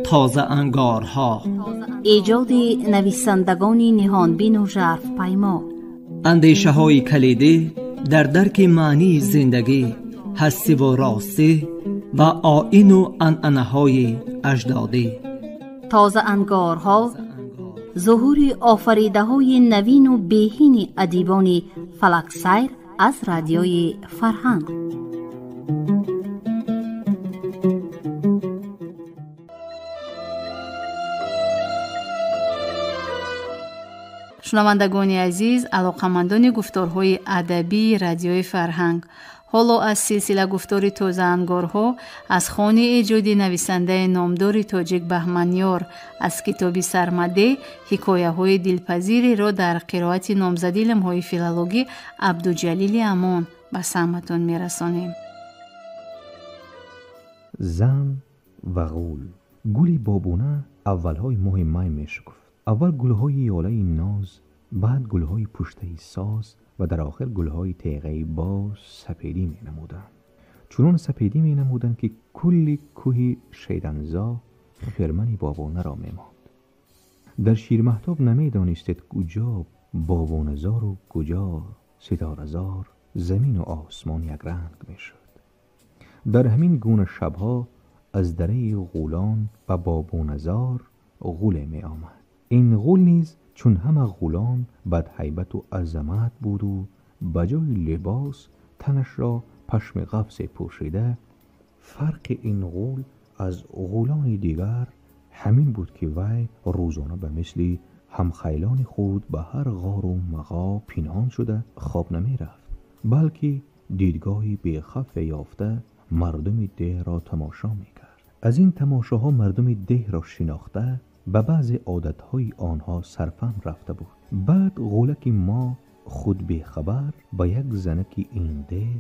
Тозаангорҳо, эҷоди нависандагони ниҳонбину жарфпаймо, андешаҳои калидӣ дар дарки маънии зиндагӣ, ҳастиву ростӣ ва оину анъанаҳои аҷдодӣ. Тозаангорҳо зуҳури офаридаҳои навину беҳини адибони фалаксайр аз Радиои Фарҳанг. Шунавандагони азиз, алоқамандони гуфторҳои адабии Радиои Фарҳанг, ҳоло аз силсила гуфтори тозаангорҳо аз хони эҷоди нависандаи номдори тоҷик Баҳманёр аз китоби Сармаде ҳикояҳои дилпазиреро дар қироати номзади илмҳои филологӣ Абдуҷалили Амон ба самъатон мерасонем. Зан ва ғул. Гули бобуна аввалҳои моҳи май мешукуфт. Аввал гулҳои ёлаи ноз, баъд гулҳои пуштаи соз ва дар охир гулҳои теғаи боз сапедӣ менамуданд. Чунон сапедӣ менамуданд, ки кулли кӯҳи Шайданзо хирмани бобонаро мемонд. Дар ширмаҳтоб намедонистед куҷо бобоназору куҷо ситоразор, замину осмон якранг мешуд. Дар ҳамин гуна шабҳо аз дараи ғулон ба бобоназор ғуле меомад. Ин ғул низ чун ҳама ғулон бадҳайбату азамат буду ба ҷои либос танашро пашми ғафсе пӯшида. Фарқи ин ғул аз ғулони дигар ҳамин буд, ки вай рӯзона ба мисли ҳамхайлони худ ба ҳар ғору мағо пинҳон шуда хоб намерафт, балки дидгоҳи бехавфе ёфта мардуми деҳро тамошо мекард. Аз ин тамошоҳо мардуми деҳро шинохта ба баъзе одатҳои онҳо сарфаҳм рафта буд. Баъд ғулаки мо худ бехабар ба як занаки ин деҳ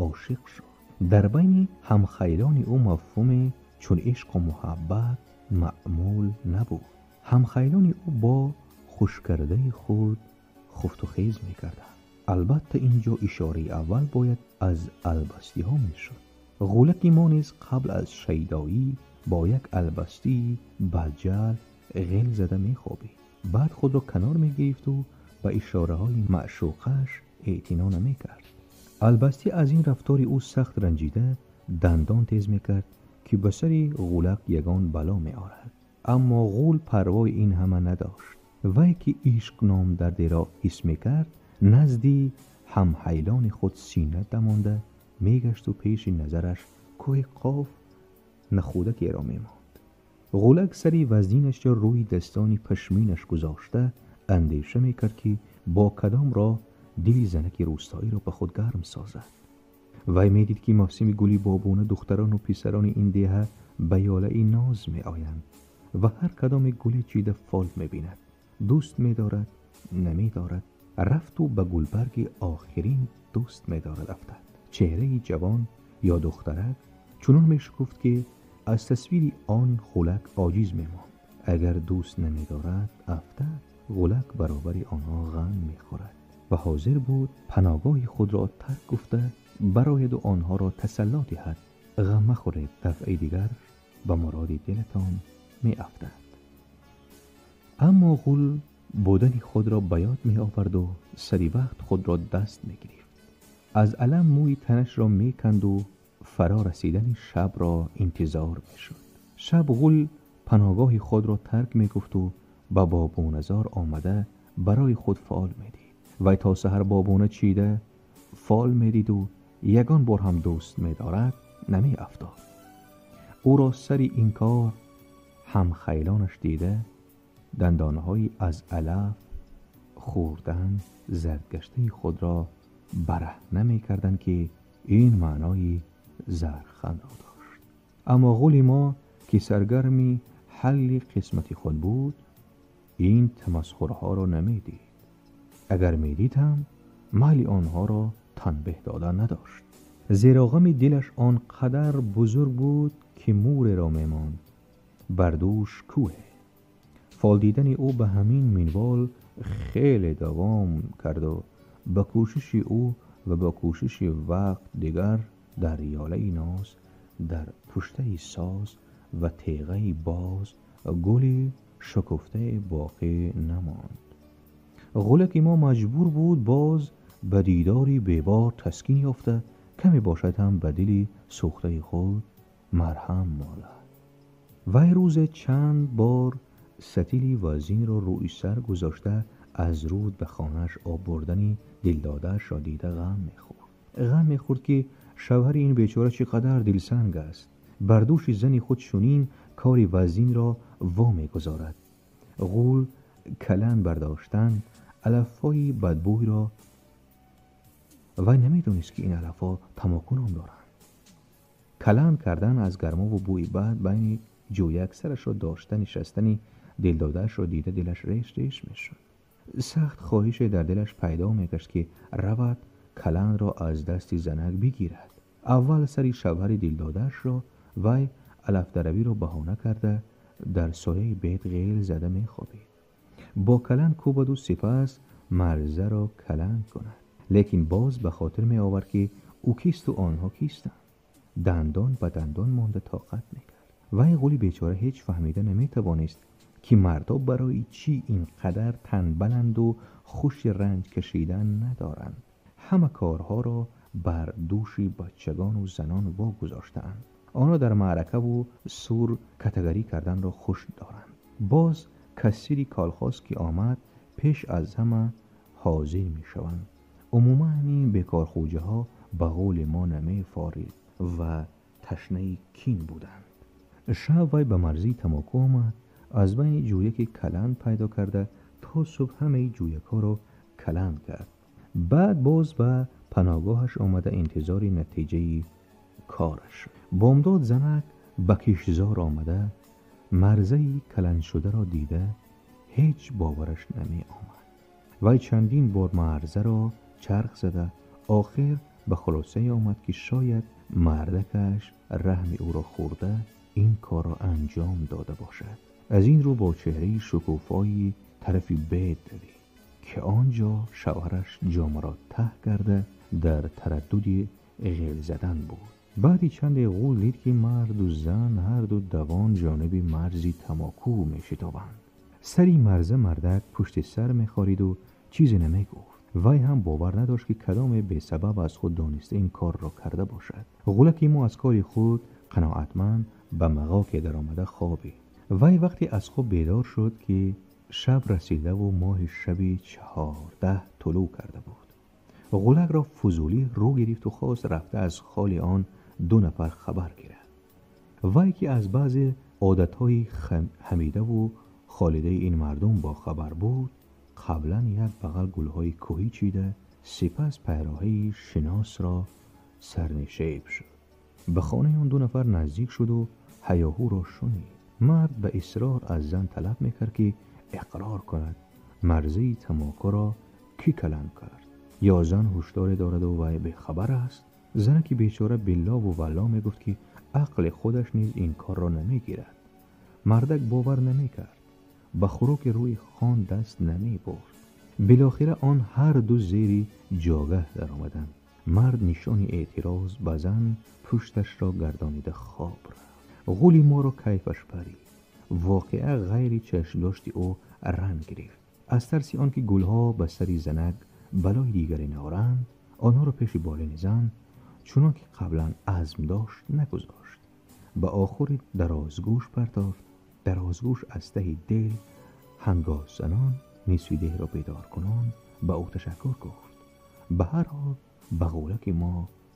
ошиқ шуд. Дар байни ҳамхайлони ӯ мафҳуме чун ишқу муҳаббат маъмул набуд. Ҳамхайлони ӯ бо хушкардаи худ хуфтухез мекарданд. Албатта ин ҷо ишораи аввал бояд аз албастиҳо мешуд. Ғулаки мо низ қабл аз шайдоӣ бо як албастии баҷал ғел зада мехобид. Баъд худро канор мегирифту ба ишораҳои маъшуқаш эътино намекард. Албастӣ аз ин рафтори ӯ сахт ранҷида дандон тез мекард, ки ба сари ғулак ягон бало меорад. Аммо ғул парвои ин ҳама надошт. Вай ки ишқ ном дардеро ҳис мекард, назди ҳамҳайлони худ сина дамонда мегашту пеши назараш кӯҳи Қоф нахудакеро мемонд. Ғулак сари вазнинашро рӯи дастони пашминаш гузошта андеша мекард, ки бо кадом роҳ дили занаки рӯстоиро ба худ гарм созад. Вай медид, ки мавсими гули бобуна духтарону писарони ин деҳа ба ёлаи ноз меоянд ва ҳар кадоме гуле чида фол мебинад, дӯст медорад, намедорад. Рафту ба гулбарги охирин дӯст медорад афтад. Чеҳраи ҷавон ё духтарак чунон мешукуфт, ки аз тасвири он ғулак оҷиз мемонд. Агар дӯст намедорад афтад, ғулак баробари онҳо ғам мехӯрад ва ҳозир буд паноҳгоҳи худро тарк гуфта барояду онҳоро тасалло диҳад. Ғам махӯред, дафъаи дигар ба муроди дилатон меафтад. Аммо ғул будани худро ба ёд меоварду сари вақт худро даст мегирифт. Аз алам мӯи танашро меканду фаро расидани шабро интизор мешуд. Шаб ғул паноҳгоҳи худро тарк мегуфту ба бобоназор омада барои худ фол медид. Вай то саҳар бобона чида фол медиду ягон бор ҳам дӯст медорад намеафтод. Ӯро сари ин кор ҳамхайлонаш дида дандонҳои аз алаф хӯрдан зардгаштаи худро бараҳна мекарданд, ки ин маънои зархандро дошт. Аммо ғули мо, ки саргарми ҳалли қисмати худ буд, ин тамасхурҳоро намедид. Агар медид ҳам майли онҳоро танбеҳ дода надошт, зеро ғами дилаш он қадар бузург буд, ки муреро мемонд бар дӯш кӯҳе. Фол дидани ӯ ба ҳамин минвол хеле давом карду ба кӯшиши ӯ ва ба кӯшиши вақт дигар Дар ёлаи ноз, дар пуштаи соз ва теғаи боз гули шукуфтае боқӣ намонд. Ғулаки мо маҷбур буд боз ба дидори бебор таскин ёфта, каме бошад ҳам ба дили сӯхтаи худ марҳам молад. Вай рӯзе чанд бор сатили вазинро рӯи сар гузошта аз руд ба хонааш об бурдани дилдодаашро дида ғам мехӯрд. Ғам мехӯрд, ки шавҳари ин бечора чӣ қадар дилсанг аст. Бар дӯши зани худ чунин кори вазинро во мегузорад. Ғул калан бардоштан алафҳои бадбӯйро вай намедонист, ки ин алафҳо тамоку ном доранд. Калан кардан аз гармову бӯи бад байни ҷӯяк сарашро дошта нишастани дилдодаашро дида дилаш реш реш мешуд. Сахт хоҳише дар дилаш пайдо мегашт, ки равад каланро аз дасти занак бигирад. Аввал сари шавҳари дилдодаашро вай алафдаравиро баҳона карда дар сояи бед ғел зада мехобид. Бо калан кӯбаду сипас марзаро калан кунад. Лекин боз ба хотир меовард, ки ӯ кисту онҳо кистанд. Дандон ба дандон монда тоқат мекард. Вай ғули бечора ҳеҷ фаҳмида наметавонист, ки мардҳо барои чӣ ин қадар танбаланду хуши ранҷ кашидан надоранд. Ҳама корҳоро бар дӯши бачагону занон вогузоштаанд. Онҳо дар маъракаву сур катагарӣ карданро хуш доранд. Боз кассири колхоз ки омад, пеш аз ҳама ҳозир мешаванд. Умуман ин бекорхӯҷаҳо ба ғули мо намефорид ва ташнаи кин буданд. Шаб вай ба марзии тамоку омад. Аз байни ҷӯяки каланд пайдо карда то субҳ ҳамаи ҷӯякҳоро каланд кард. Баъд боз ба паноҳгоҳаш омада интизори натиҷаи кораш шуд. Бомдод занак ба киштзор омада марзаи каландшударо дида ҳеҷ бовараш намеомад. Вай чандин бор марзаро чарх зада охир ба хулосае омад, ки шояд мардакаш раҳми ӯро хӯрда ин корро анҷом дода бошад. Аз ин рӯ бо чеҳраи шукуфои тарафи бед давид, ки он ҷо шавҳараш ҷомаро таҳ карда дар тараддуди ғел задан буд. Баъди чанде ғул дид, ки марду зан ҳарду давон ҷониби марзи тамоку мешитобанд. Сари марза мардак пушти сар мехориду чизе намегуфт. Вай ҳам бовар надошт, ки кадоме бесабаб аз худ дониста ин корро карда бошад. Ғулаки мо аз кори худ қаноатманд ба мағоке даромада хобид. Вай вақте аз хоб бедор шуд, ки шаб расидаву моҳи шаби 14 тулӯъ карда буд. Ғулакро фузулӣ рӯ гирифту хост рафта аз холи он ду нафар хабар гирад. Вай ки аз баъзе одатҳои ҳамидаву холидаи ин мардум бохабар буд, қаблан як бағал гулҳои кӯҳӣ чида, сипас пайроҳаи шиносро сарнишеб шуд. Ба хонаи он ду нафар наздик шуду ҳаёҳӯро шунид. Мард ба исрор аз зан талаб мекард, ки иқрор кунад марзаи тамокуро кӣ каланд кард, ё зан ҳушдоре дораду вай бехабар аст. Занаки бечора биллову валло мегуфт, ки ақли худаш низ ин корро намегирад. Мардак бовар намекард, ба хӯроки рӯи хон даст намебурд. Билохира он ҳарду зери ҷогаҳ даромаданд. Мард нишони эътироз ба зан пушташро гардонида хоб рафт. Ғули моро кайфаш парид. Воқеа ғайри чашмдошти ӯ ранг гирифт. Аз тарси он ки гулҳо ба сари занак балои дигаре наоранд, онҳоро пеши болини зан чунон ки қаблан азм дошт нагузошт. Ба охури дарозгӯш партофт. Дарозгӯш аз таҳи дил ҳангоззанон нисфи деҳро бедоркунон ба ӯ ташаккур гуфт. Ба ҳар ҳол ба ғулаки мо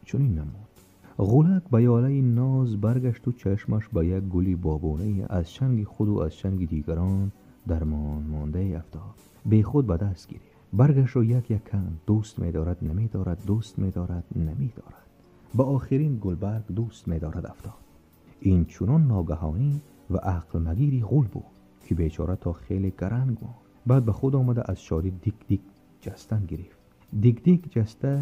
чунин намуд. Ғулак ба ёлаи ноз баргашту чашмаш ба як гули бобонае аз чанги худу аз чанги дигарон дармонмондае афтод. Бехуд ба даст гирифт. Баргашро як як канд. Дӯст медорад, намедорад, дӯст медорад, намедорад. Ба охирин гулбарг дӯст медорад афтод. Ин чунон ногаҳонӣ ва ақлмагири ғул буд, ки бечора то хеле гаранг монд. Баъд ба худ омада аз шодӣ дик-дик ҷастан гирифт. Дик-дик ҷаста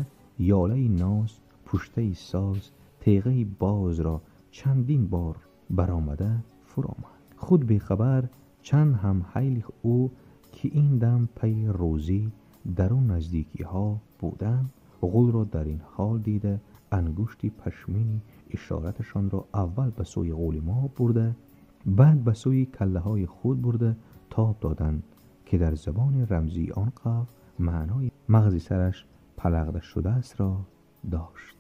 ёлаи ноз, пуштаи соз, теғаи бозро чандин бор баромада фуромад. Худ бехабар чанд ҳамҳайли ӯ, ки ин дам пайи рӯзӣ дар он наздикиҳо буданд, ғулро дар ин ҳол дида ангушти пашмини ишораташонро аввал ба сӯи ғули мо бурда, баъд ба сӯи каллаҳои худ бурда тоб доданд, ки дар забони рамзии он қавм маънои мағзи сараш палағда шудааст-ро дошт.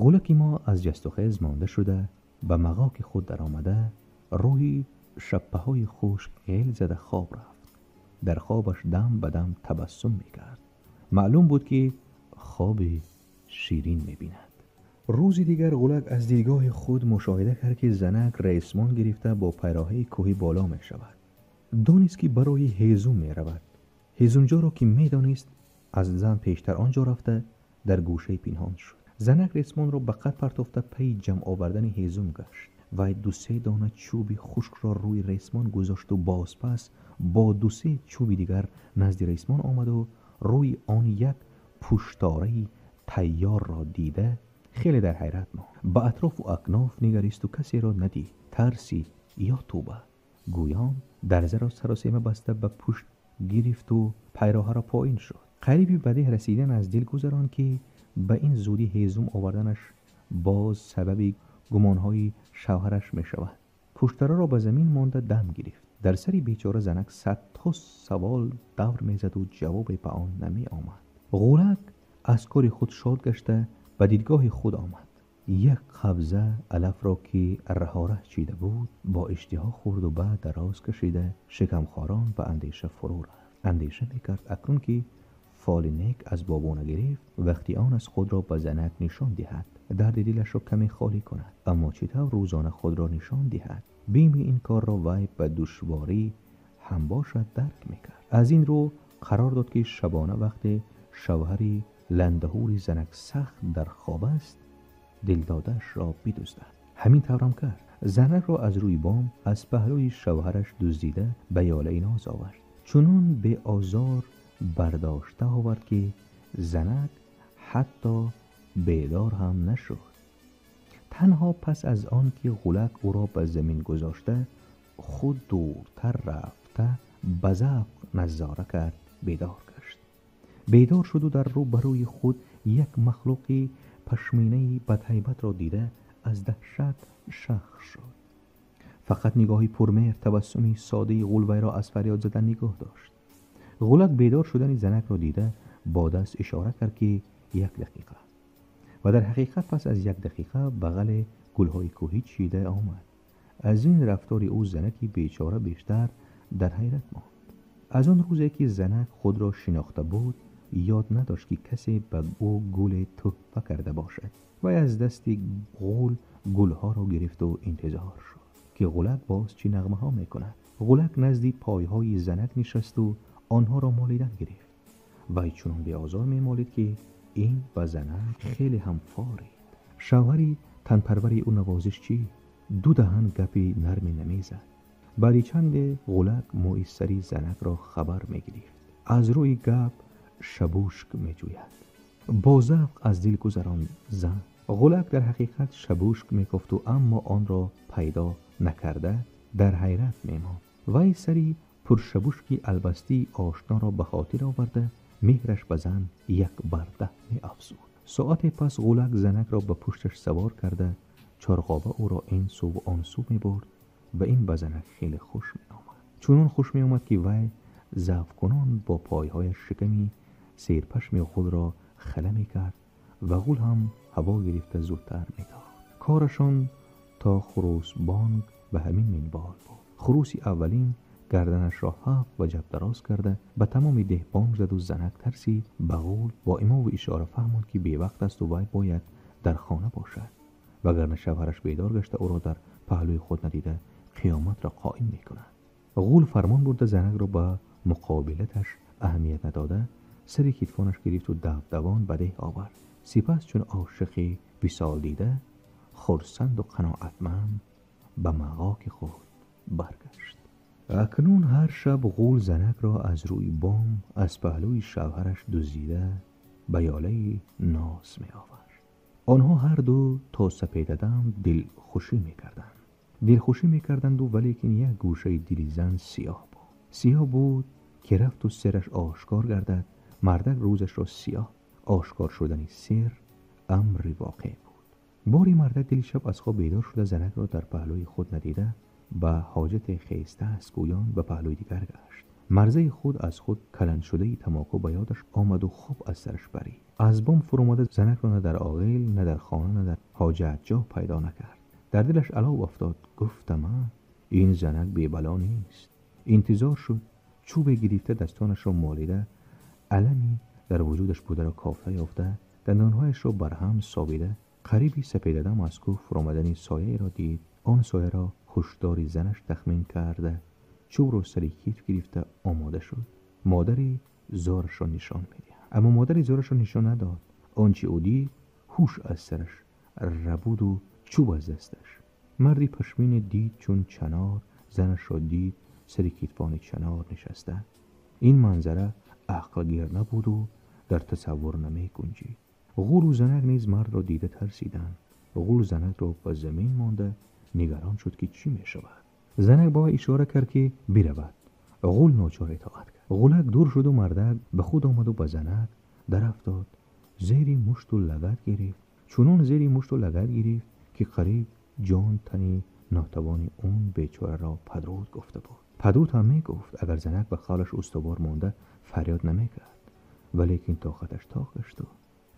Ғулаки мо аз ҷастухез монда шуда, ба мағоки худ даромада, рӯи шаппаҳои хушк ғел зада хоб рафт. Дар хобаш дам ба дам табассум мекард. Маълум буд, ки хоби ширин мебинад. Рӯзи дигар ғулак аз дидгоҳи худ мушоҳида кард, ки занак ресмон гирифта бо пайроҳаи кӯҳӣ боло мешавад. Донист, ки барои ҳезум меравад. Ҳезумҷоро ки медонист, аз зан пештар он ҷо рафта дар гӯшаи пинҳон шуд. Занак ресмонро ба қад партофта пайи ҷамъ овардани ҳезум гашт. Вай ду-се дона чӯби хушкро рӯи ресмон гузошту бозпас бо ду-се чӯби дигар назди ресмон омаду рӯи он як пуштораи тайёрро дида хеле дар ҳайрат монд. Ба атрофу акноф нигаристу касеро надид. Тарсид ё тӯба. Гӯён дарзаро саросема баста ба пушт гирифту пайроҳаро поин шуд. Қариби ба деҳ расидан аз дил гузаронд, ки ба ин зудӣ ҳезум оварданаш боз сабаби гумонҳои шавҳараш мешавад. Пуштараро ба замин монда дам гирифт. Дар сари бечора занак садҳо савол давр мезаду ҷавобе ба он намеомад. Ғулак аз кори худ шод гашта ба дидгоҳи худ омад. Як қабза алафро, ки раҳораҳ чида буд, бо иштиҳо хӯрду баъд дароз кашида шикамхорон ба андеша фурӯ рафт. Андеша мекард, акнун ки фоли нек аз бобона гирифт, вақти он аз худро ба занак нишон диҳад, дарди дилашро каме холӣ кунад. Аммо чӣ тавр рӯзона худро нишон диҳад? Бими ин корро вай ба душворӣ ҳам бошад дарк мекард. Аз ин рӯ қарор дод, ки шабона вақте шавҳари ландаҳури занак сахт дар хоб аст, дилдодаашро бидуздад. Ҳамин таврам кард. Занакро аз рӯи бом аз паҳлӯи шавҳараш дуздида ба ёлаи ноз овард. Чунон беозор бардошта овард, ки занак ҳатто бедор ҳам нашуд. Танҳо пас аз он ки ғулак ӯро ба замин гузошта, худ дуртар рафта ба завқ назора кард, бедор гашт. Бедор шуду дар рӯбарӯи худ як махлуқи пашминаи бадҳайбатро дида аз даҳшат шах шуд. Фақат нигоҳи пурмеҳр, табассуми содаи ғулвайро аз фарёд задан нигоҳ дошт. Ғулак бедор шудани занакро дида бо даст ишора кард, ки як дақиқа. Ва дар ҳақиқат пас аз як дақиқа бағали гулҳои кӯҳӣ чида омад. Аз ин рафтори ӯ занаки бечора бештар дар ҳайрат монд. Аз он рӯзе ки занак худро шинохта буд, ёд надошт, ки касе ба ӯ гуле тӯҳфа карда бошад. Вай аз дасти ғул гулҳоро гирифту интизор шуд, ки ғулак боз чӣ нағмаҳо мекунад. Ғулак назди пойҳои занак нишасту онҳоро молидан гирифт. Вай чунон беозор мемолид, ки ин ба занак хеле ҳам форид. Шавҳари танпарвари ӯ навозиш чӣ? Ду даҳан гапи нарме намезад. Баъди чанде ғулак мӯи сари занакро хабар мегирифт. Аз рӯи гап шабушк меҷӯяд. Бо завқ аз дил гузаронд зан. Ғулак дар ҳақиқат шабушк мегуфту, аммо онро пайдо накарда дар ҳайрат мемонд. Вай сари пуршабушки албастии ошноро ба хотир оварда, меҳраш ба зан як бардаҳ меафзуд. Соате пас ғулак занакро ба пушташ савор карда, чорғоба ӯро ин сӯву он сӯ мебурд ва ин ба занак хеле хуш меомад. Чунон хуш меомад, ки вай завқкунон бо пойҳояш шиками серпашми ғулро хала мекард ва ғул ҳам ҳаво гирифта зудтар метохт. Корашон то хурӯсбонг ба ҳамин минвол буд. Хурӯси аввалин гарданашро ҳафт ваҷаб дароз карда ба тамоми деҳ бонг заду занак тарсид. Ба ғул бо имову ишора фаҳмонд, ки бевақт асту вай бояд дар хона бошад, вагарна шавҳараш бедор гашта ӯро дар паҳлӯи худ надида қиёматро қоим мекунад. Ғул фармон бурда занакро ба муқобилаташ аҳамият надода сари китфонаш гирифту давдавон ба деҳ овард. Сипас чун ошиқи висол дида, хурсанду қаноатманд ба мағоки худ баргашт. Акнун ҳар шаб ғул занакро аз рӯи бом аз паҳлӯи шавҳараш дуздида ба ёлаи ноз меовард. Онҳо ҳар ду то сапедадам дилхушӣ мекарданд. Дилхушӣ мекарданду, валекин як гӯшаи дили зан сиёҳ буд. Сиёҳ буд, ки рафту сираш ошкор гардад, мардак рӯзашро сиёҳ. Ошкор шудани сир амри воқеъ буд. Бори мардак дили шаб аз хоб бедор шуда занак ро дар паҳлӯи худ надида ба ҳоҷате хеста аст гӯён ба паҳлӯи дигар гашт. Марзаи худ аз худ каланд шудаи тамоку ба ёдаш омаду хоб аз сараш барид. Аз бом фуромада занакро на дар оғил, на дар хона, на дар ҳоҷатҷоҳ пайдо накард. Дар дилаш алов афтод. Гуфтама ин занак бебало нест. Интизор шуд. Чӯбе гирифта дастонашро молида, алами дар вуҷудаш бударо кофта ёфта, дандонҳояшро барҳам собида, қариби сапедадам аз кӯҳ фуромадани сояеро дид. Он сояро ҳушдори занаш тахмин карда, чӯбро сари китф гирифта омода шуд. Модари зорашро нишон медиҳад. Аммо модари зорашро нишон надод. Он чи ӯ дид, ҳуш аз сараш рабуду чӯб аз дасташ. Марди пашмине дид чун чанор, занашро дид сари китфони чанор нишаста. Ин манзара ақлгир набуду дар тасаввур намегунҷид. Ғулу занак низ мардро дида тарсиданд. Ғул занакро ба замин монда нигарон шуд ки чӣ мешавад. Занак ба вай ишора кард ки биравад. Ғул ночор итоат кард. Ғулак дур шуду мардак ба худ омаду ба занак дарафтод. Зери мушту лагат гирифт. Чунон зери мушту лагат гирифт ки қариб ҷон тани нотавони он бечораро падруд гуфта буд. Падруд ҳам мегуфт, агар занак ба қавлаш устувор монда фарёд намекард, валекин тоқаташ тоқ гашту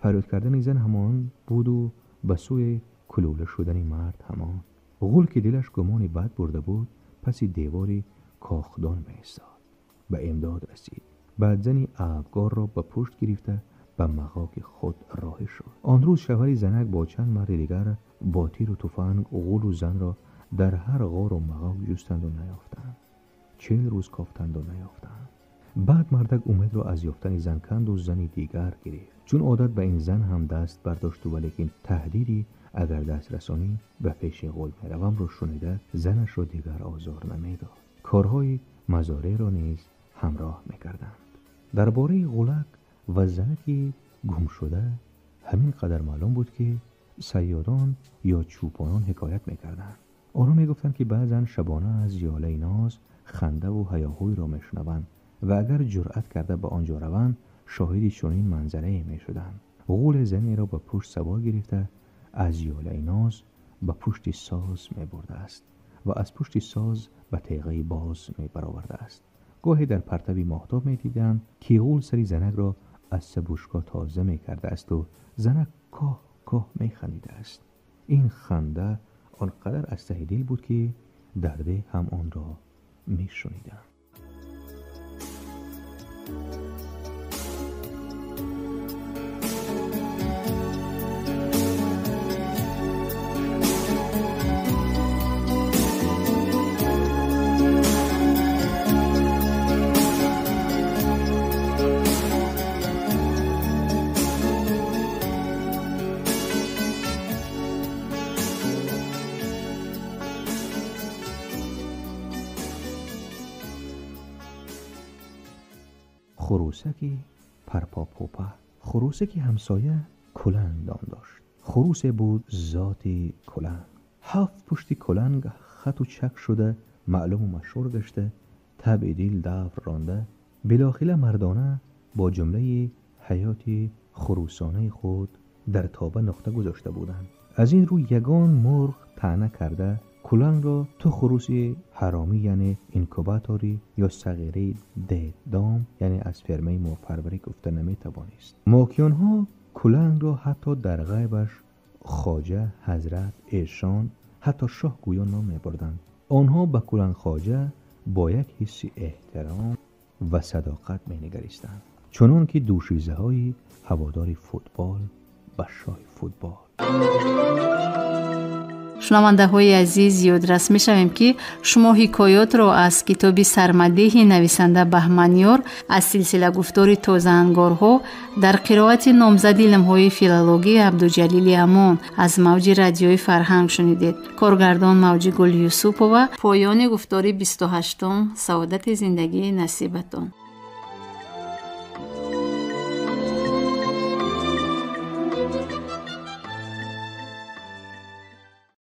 фарёд кардани зан ҳамон буду ба сӯи кулӯла шудани мард ҳамон. Ғул ки дилаш гумони бад бурда буд, паси девори кохдон меистод. Ба имдод расид. Баъд зани абгорро ба пушт гирифта ба мағоки худ роҳӣ шуд. Он рӯз шавҳари занак бо чанд марди дигар бо тиру туфанг ғулу занро дар ҳар ғору мағок ҷустанду наёфтанд. 40 рӯз кофтанду наёфтанд. Баъд мардак умедро аз ёфтани зан канду зани дигар гирифт. Чун одат ба ин зан ҳам даст бардошту, валекин таҳдиди агар даст расонӣ ба пеши ғул меравамро шунида занашро дигар озор намедод. Корҳои мазореро низ ҳамроҳ мекарданд. Дар бораи ғулак ва занаки гумшуда ҳамин қадар маълум буд ки сайёдон ё чӯпонон ҳикоят мекарданд. Онҳо мегуфтанд ки баъзан шабона аз ёлаи ноз хандаву ҳаёҳӯйро мешунаванд ва агар ҷуръат карда ба он ҷо раванд, шоҳиди чунин манзарае мешуданд. Ғули занеро ба пушт савор гирифта аз ёлаи ноз ба пушти соз мебурдааст ва аз пушти соз ба теғаи боз мебаровардааст. Гоҳе дар партави моҳтоб медиданд ки ғул сари занакро аз сабушка тоза мекардаасту занак коҳ коҳ механдидааст. Ин ханда он қадар аз таҳи дил буд ки дарде ҳам онро мешуниданд. خروسکی پرپاپوپا. خروسکی همسایه کلنگ دام داشت. خروس بود ذاتی کلنگ. 7 پشتی کلنگ خط و چک شده، معلوم و مشهور گشته، طبع دیل دور رانده، بالاخره مردانه با جمله حیاتی خروسانه خود در تابه نقطه گذاشته بودند. از این رو یگان مرغ طعنه کرده کلنگ را تو خروسی حرامی یعنی اینکوباتوری یا صغیره دام یعنی از فرمه مرغ گفته نمیتوانست. ماکیان ها کلنگ را حتی در غیبش خواجه، حضرت، ایشان، حتی شاه گویا نام میبردند. آنها به کلنگ خواجه با یک حس احترام و صداقت مینگریستند، چنان که دوشیزه های هوادار فوتبال به شاه فوتبال. Шунавандаҳои азиз, ёдрас мешавем, ки шумо ҳикоётро аз китоби сармадеҳи нависанда Баҳманёр аз силсила гуфтори тозаангорҳо дар қироати номзади илмҳои филологӣ Абдуҷалили Амон аз мавҷи радиои фарҳанг шунидед. Коргардон Мавҷигул Юсупова. Поёни гуфтори 28-ум. Саодати зиндагӣ насибатон.